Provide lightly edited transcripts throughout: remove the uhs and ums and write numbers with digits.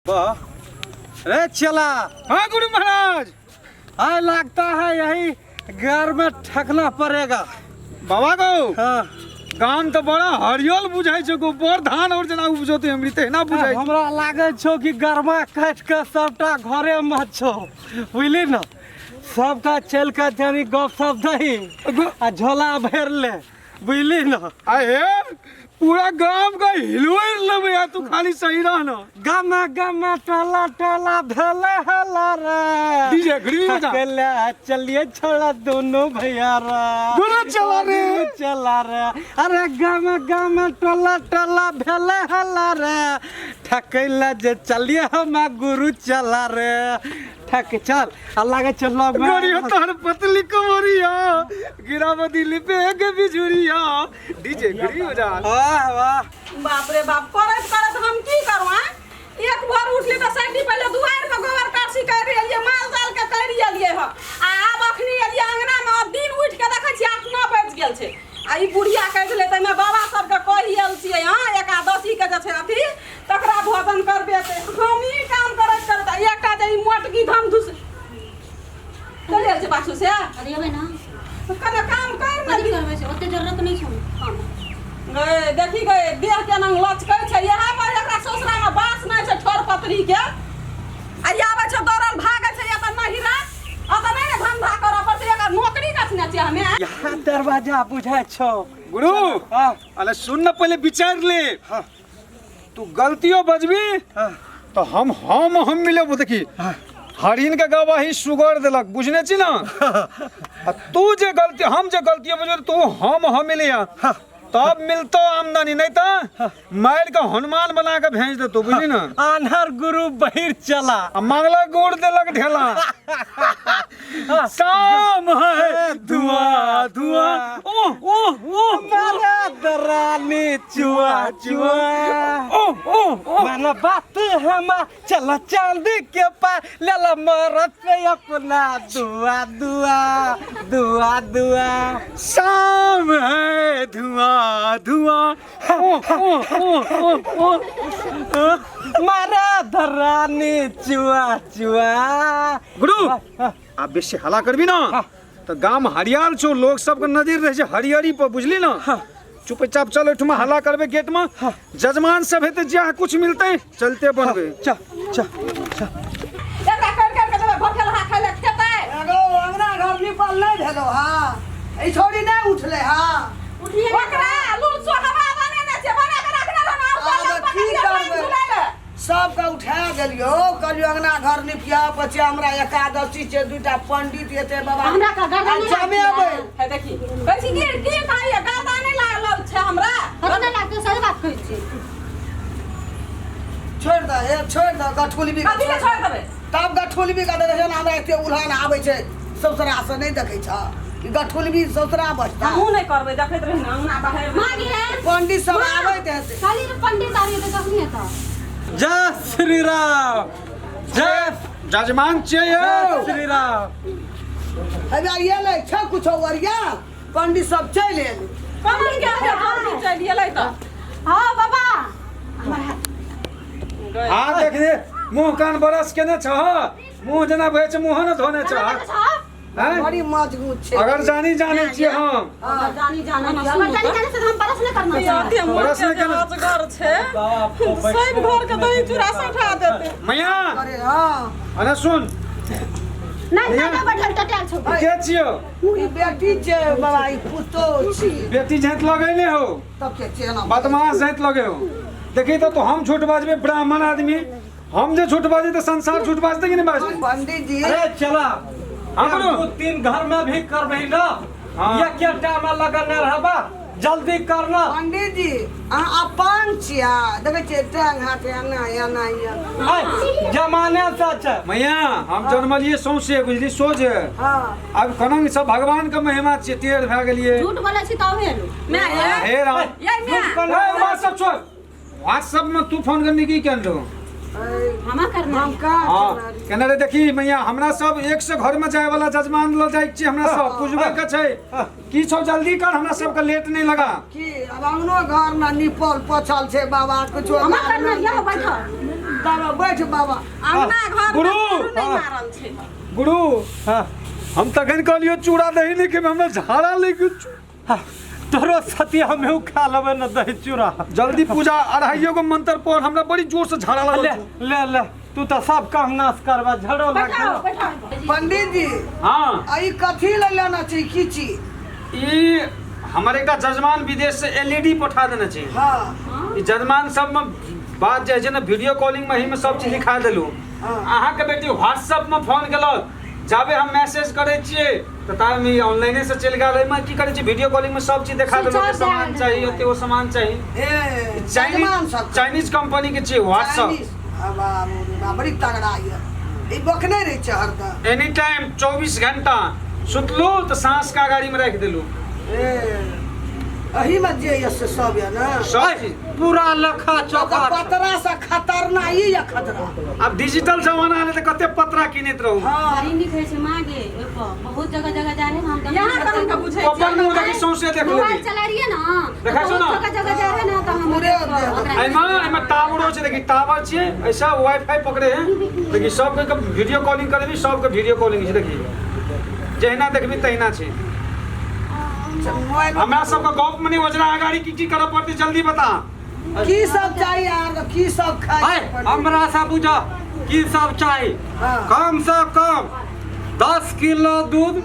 वाह रे चला। हाँ गुरु महाराज। आय लगता है यही घर में ठकना पड़ेगा। बाबा गो। हाँ। गाम तो बड़ा हरियल बुझाई छो गो, बड़ धान और जना उपजोते हमरी तेना बुझाई। हमरा लागे छो कि गरमा काट के सबटा घरे में छो, बुझली ना? सबका चल के जानी गप सप दही आ झोला भर ले, बुझली ना? आ हे पूरा गाम का हिलुर लेबे आ तू खाली सही रह ना। गामा गामा टोला टोला भेले हला रे। डीजे घड़ी बजा। अकेला चलिए छोड़ा दोनों भैया रे। गुरु चला रे। गुरु चला रे। अरे गामा गामा टोला टोला भेले हला रे। ठकैला जे चलिए हम गुरु चला रे। ठक चल अल्लाह के चलो गोरी हो तोहर पतली कमरिया गिरावती लिपे के बिजुरिया डीजे घड़ी बजा। वाह वाह। बाप रे बाप, करैत करैत हम की करू? आँ एक भोर उठली तऽ सैंडी पहिले दुआरि पर गोबर करसी करि एलियै, माल जाल के करि एलियै हँ, आ आब अखनी एलियै अंगना में, आ दिन उठि के देखै छियै 8-9 बाजि गेल छै। आ ई बुढ़िया कहि देलै ताहिमे बाबा सबके कहि आयल छियै हँ एकादशी के जे छै अथी तकरा भोजन करबेतै। हम ई काम करैत करैत एकटा जे ई मोटकी धम धुस चलि आयल छै पाछू से। अरे अबै ना। कने काम कर ने। कथी करबै से ओते जरूरत नहि छौ। गए देखी गए देह के नंग लचकै छै, इएह पर एकरा ससुरा में बास नहि छै ठोर पतरी के। आ ई आबै छै दौड़ल भागै छै एतऽ नहिरा, एतऽ नहि ने धंधा करऽ पड़तै, एकर नौकरी रखने छियै हमे। यहाँ दरवाजा बुझाइ छौ गुरु। हाँ। अरे सुन न पहले विचार ले। हाँ। तू गलतियों बजबी हाँ। तो हम मिले देखी। हाँ। हरिन के गवाही सुगर देलक, बुझने छी ना? आ तू जे गलती हम जे गलती बजबे तू हम मिलिया। हाँ। तब मिलतो आमदनी, नहीं तो मार के हनुमान बना के भेज देतो, बुझली ना? आन्हर गुरु बहिर चला। आ मांगला गुड़ देलक ढेला। शाम है धुआं धुआं ओह ओह ओह मारा दरानी चुआ चुआ ओह ओह ओह। माना बात हम चला चांद के पार लेला मरत से अपना दुआ दुआ दुआ दुआ। शाम है धुआं धुआं ओह ओह ओह ओह ओह। मारा धरानी चुआ चुआ। गुरु आ बेसी हला करबी ना तो गाम हरियाल छौ, लोग सबके नजर रहे छै हरियरी पर, बुझली ना? चुपचाप चल ओहिठुमा हल्ला करबे गेट में, जजमान सब हेतै जहाँ कुछ मिलतै चलते बनबे। चल चल चल। एकरा कर कर के देबै भोखेल हा खाइ ले खेतै। एगो अंगना घर निपल नहि भेलो हँ, ई छोड़ी नहि उठले हँ। उठिए ओकरा लूल सोहबा बनेने छै, बना के रखने रहना, आब ऊपर की पकड़िए पानि करबै? झुलै ले। सबके उठा देलियो, कहलियो अंगना घर निपिया पछिया हमरा एकादशी छै, दूटा पंडित एते बाबा। हमरा का गर्दा नहि जमेबै। हे देखी कहै छी की की कहैया, गर्दा नहि लागल छै हमरा। कतऽ नहि लागतै, सही बात कहै छी। छोड़ि दे, हे छोड़ि दे गठुलबी। कथी ले छोड़ि देबै? तब गठुलबी के देखै छै ने, हमरा एते उल्हन आबै छै ससुरा से, नहि देखै छ कि गठुलबी ससुरा बचता। हमहूँ नहि करबै, देखैत रही ने अंगना बाहर। माँ गे। पंडित सब आबैत हेतै। खाली पंडित आबि जेतै तखने तऽ। जय श्री राम जय जजमान छियै जय यौ। श्री राम। हमे एलै छै कुछो ओरिया, पंडित सब चलि एलै। कमल के आगे जल्दी चलि एलै तऽ। हाँ बाबा। हाँ देख रे, मुँह कान बरस केने छह, मुँह जेना भए छै मुँह ने धोने छह। हैं? बड़ी मजबूत छै। अगर जानी जाने छियै हम। हाँ। जानी जाने अगर जानी जाने से हम बरस नहीं करना एते चाहते। बरस मोटे नहि जे केने। अजगर छै सब घर के दही चूड़ा सठा देतै। मैया। अरे हाँ। अरे सुन। नहीं ना बैठल टटेल छौ। के छियौ? ई बेटी छै बाबा, ई पुतोह छी। बेटी झैत लगै नहि हो। तब के छै एना? बदमाश झैत लगे हो। देखी तो हम झूठ बाजबे, ब्राह्मण आदमी हम जे झूठ बाजे तो संसार झूठ बाजते कि नहीं बाजते? पंडित जी। अरे चला। हाँ, बोलो। दू तीन घर में भी करबही ना। हाँ। एक एकटा में लगन रहबा, जल्दी करना। पंडित जी अहाँ अपन छियै, देखै छियै टांग हाथ एना एना एना। ऐ, जमाने से छै। मैया हम जन्मलियै सौंसे, बुझली सोझे। हाँ। अब कनंग सब भगवान के महिमा छियै, टेढ़ भए गेलियै। झूठ बोलै छी तब हेलो। माय ये। हे राम। ये माय। ए, व्हाट्सएप छोड़, व्हाट्सएप में तू फोन करने की केन रहो? हमा करना हम कहाँ? हाँ केना रे? देखी मैया, हमरा सब एक से घर में जाए वाला जजमान ल जाए छी, हमरा सब पुजबे के छै। की छौ जल्दी कर, हमरा सबके लेट नहीं लगा। की अब अंगनो घर न निपल पोछल छै बाबा, कुछो। हमा करना यह बैठल। बाबा बैठ बाबा। अंगना घर गुरु! में झाड़ू नहीं मारल छै। गुरु, हाँ। हम तखन कहलियो चूड़ा दही नहि खेबै, हमरा झाड़ा लागि गेल। हाँ, तोरो सती हमें खा लेबै न दही चूड़ा। जल्दी पूजा अढ़ाइयो गो मंत्र पढ़, हमरा बड़ी जोर से झाड़ा ले लागल छौ। ले ले, तू तो सब काम नाश करबा, झड़ो बैठाओ लग। बैठाओ। पंडित जी। हाँ। आ ई कथी ले लेना छै, की चीज? ई हमर एकटा जजमान विदेश से एलईडी पठा देने छै। हाँ। ई जजमान सब में बात जे छै ने वीडियो कॉलिंग में ही में सब चीज लिखा देलू। हाँ। अहाँ के बेटी व्हाट्सएप में फोन केलक, जाबे हम मैसेज करै छियै तऽ ताबे ई ऑनलाइने से चलि गेल। एहिमे की करै छी, वीडियो कॉलिंग में सब चीज देखा देलहुँ, स्विच ऑफ सामान दए चाही देलहुँ। ओते ओ सामान चाही। ए चाइनीज जजमान सब चाइनीज कंपनी के छियै व्हाट्सएप। चाइनीज। आ बाबू रे बा, बड़ी तगड़ा यऽ ई, बकने रहै छै हरदम। एनी टाइम 24 घंटा सुतलू तऽ साँस का गाड़ी में राखि देलू। ए एही में जे यऽ से सब यऽ ने। सब चीज पूरा लखा चौखा। पतरा से खतरनाक ई यऽ, खतरा। आब डिजिटल जमाना एलै तऽ कते पतरा किनैत रहू। हाँ। बड़ी नीक होइ छै माँ गे, ओहिपर बहुत जगह जगह जा रहे हम। यहाँ तहन के बुझै अपन छियै। मुँह देखी, सौंसे देख मोबाइल लेबी। चला रहियै ने, देखै छौ बहुत ने? जगह जगह जा रहे ने तऽ हम पूरे ओकरा एहिमे एहिमे टावरो छै, देखी टावर छियै, ऐसा वाईफाई पकड़े है। देखी सबके वीडियो कॉलिंग करबी, सबके वीडियो कॉलिंग छै। देखी जहिना देखबी तहिना छै। मोबाइल। हमरा सबके गप में नहीं ओझरा, अगाड़ी की की करऽ पड़तै जल्दी बता। की सब चाही अहाँके, की सब खाइ? आय, हमरा से बुझ की सब चाही। हाँ। कम से कम 10 किलो दूध।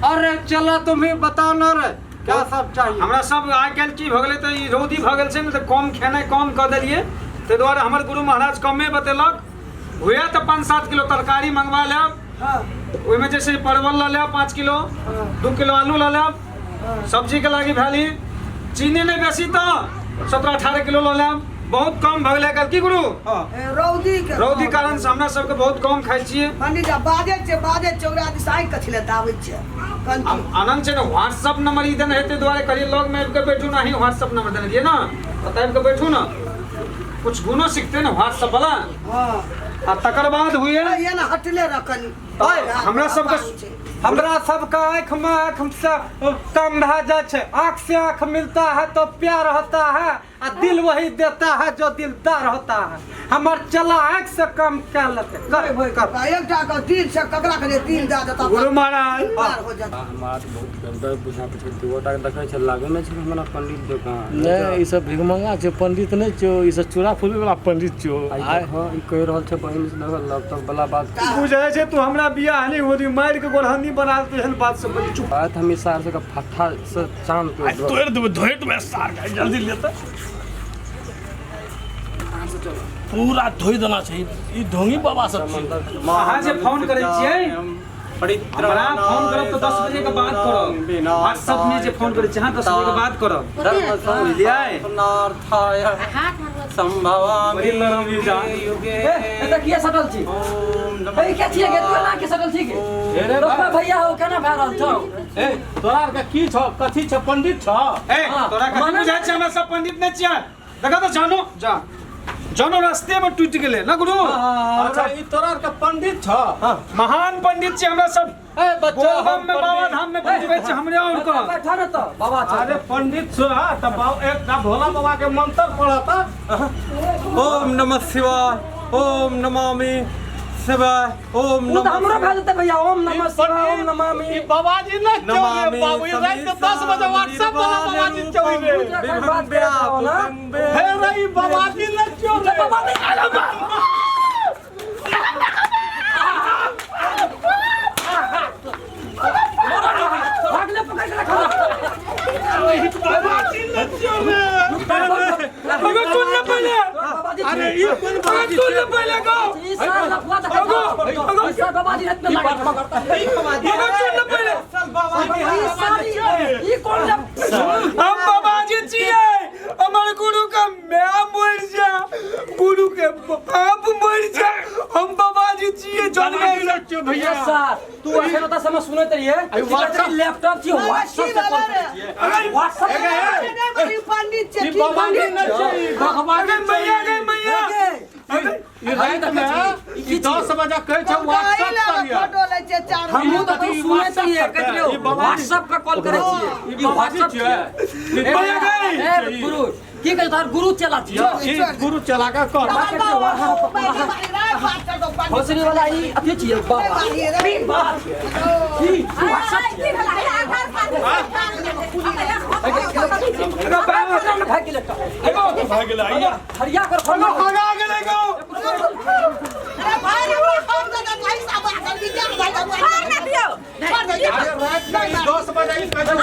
अरे चलो तुम ही बताओ ना रे, क्या सब चाहिए? हमरा सब आइ काल्हि की भऽ गेलै तऽ ई रौदी भऽ गेल छै ने, तऽ कम खेनाइ कम कऽ देलियै। ताहि दुआरे हमर गुरु महाराज कमे बतेलक हुए तऽ 5-7 किलो तरकारी मंगवा लेब। हाँ। ओहिमे जे छै परवल लऽ लेब 5 किलो, 2 किलो आलू लऽ लेब सब्जीके लागी भेली। चीनी नहि बेसी तऽ 17-18 किलो लऽ लेब। बहुत कम भऽ गेलै आइ काल्हि की गुरु? हाँ। ए, रौदी के रौदी कारण से हमरा सबके बहुत कम खाइ छियै। पंडित जी बाजै छै, बाजै छै, ओकरा दिस आँखि कथी लए दाबै छै कंठी? आब आनंद छै ने, व्हाट्सअप नंबर ई देने हेतै दुआरे कहलियै लग में आबि कऽ बैठू ने। अहीं व्हाट्सअप नंबर देने रहियै ने, तऽ आबि कऽ बैठू ने, कुछ गुणो सीखते ने व्हाट्सअप वाला। हाँ। आ तकर बाद हुए ये ने हटले रह कनी। हमरा सबके हमरा सबका आँख में आँख से कम भए जाइ छै। आँख से आँख मिलता है तो प्यार होता है, आ दिल वही देता है जो दिलदार होता है। हमर चला आँख से कम कए लेतै, कर कर। एकटा के दिल से ककरा के दिल दए देता। गुरु महाराज। दिलदार हो जाता। हमरा तऽ बहुत गंदा बुझा पड़ै छै, दूगोटा के देखै छै, लागै नहि छै हमरा पंडित जकाँ। नहि, ई सब भिखमंगा छै, पंडित नहि छौ। ई सब चूड़ा फूलबै वाला पंडित छौ। आइ आइ देखो, ई कहि रहल छै बहिन से देखो लैपटॉप वाला बात। बुझै छै तू हमरा बियाह नहि होती, मारि के गोरहन्नी बना देतै, एहन बात सब बजै। चुप। बात हम ई सार सबके फट्ठा से चाम तोड़ि आइ देबै। तोड़ि देबै, धोइ देबै सार के, जल्दी लेते पूरा धोइ देना छै। ई ढोंगी बाबा सब छै। अहाँ जे फोन करै छियै हमरा, फोन करब तऽ 10 बजे के बाद करब। व्हाट्सएप में जे फोन करै छियै अहाँ, 10 बजे के बाद करब, बुझलियै? हाथ मारबो। संभवामि बड़ी नरम ई जान। युगे। एतऽ किया सटल छी? ए, के छियै गे? तू एना के सटल छी गे? रोकबा भैया हो, केना भए रहल छौ? ए, तोरा आरके की छौ, कथी छौ, पंडित छौ? ए, तोरा कथी बुझाइ छै? हमरा सब पंडित नहि छियै। देखा तऽ जानो जा जानो रास्ते में टूटि गेलै ना गुरु। अच्छा, ई तोरा आरके पंडित छौ? महान पंडित छियै हमरा सब। ए बच्चा, बोलबम हम में बाबा पंडित। धाम में पूजबै छै हमरे और के। बैठा न तऽ बाबा छौ। अरे पंडित छौ, हाँ, तऽ एकटा भोला बाबा के मंत्र पढ़ता। ओम नमः शिवाय, ओम नमामि शिवाय, ओम ओ तऽ नमः हमरो भए जेतै भैया, ओम नमः शिवाय, ओम नमामि। ई बाबाजी नहि छौ रे नमामि बाबू, ई राति के 10 बजे व्हाट्सएप वाला बाबाजी छौ ई रे। बात करै छौ ना? हे रे, ई बाबाजी नहि छौ रे। भागले, पकड़ के रखो। बाबाजी नहि छौ रे। अगर सुन ले पहिले। बाबाजी। अरे ई कोन बाबाजी? सुन ले पहिले गो। ई सार लफुआ देखै छौ। ई सार बाबाजी राति में लागल छौ। अगर सुन ले पहिले। ई सारी ई कोन हम बाबाजी छियै। हमर गुरु के my मरि जा, गुरु के बाप मरि जा, हम बाबाजी छियै जनमे। बाबाजी नहि छौ भैया। ये सार तू अखन ओतऽ समय सुनैत रहियै, लैपटॉप छी, व्हाट्सएप से कॉल करै छियै, व्हाट्सएप। पंडित छै ई की? बाबाजी नहि छौ, ई भगवान। अरे मैया गे मैया। ई राति में ई 10 बजे कहै छै व्हाट्सएप करियै। फोटो लै छै चार। हमहूँ तऽ ई सुनैत रहियै, कहैत रहियै ई बाबाजी- व्हाट्सएप पे कॉल करै छियै, ई ई बाबाजी व्हाट्सएप छियै। छियै। भैया गई। ए गुरु, की कहै तोहर गुरु चला छियो ई गुरु चला के कर भोसड़ी वाला ई अथी छियो बाबा बाबा की भाग गेलै एगो भाग गेलै आइया हरिया कर फोन भगा गेलै गो अरे रात में 10 बजे ई कहै छौ।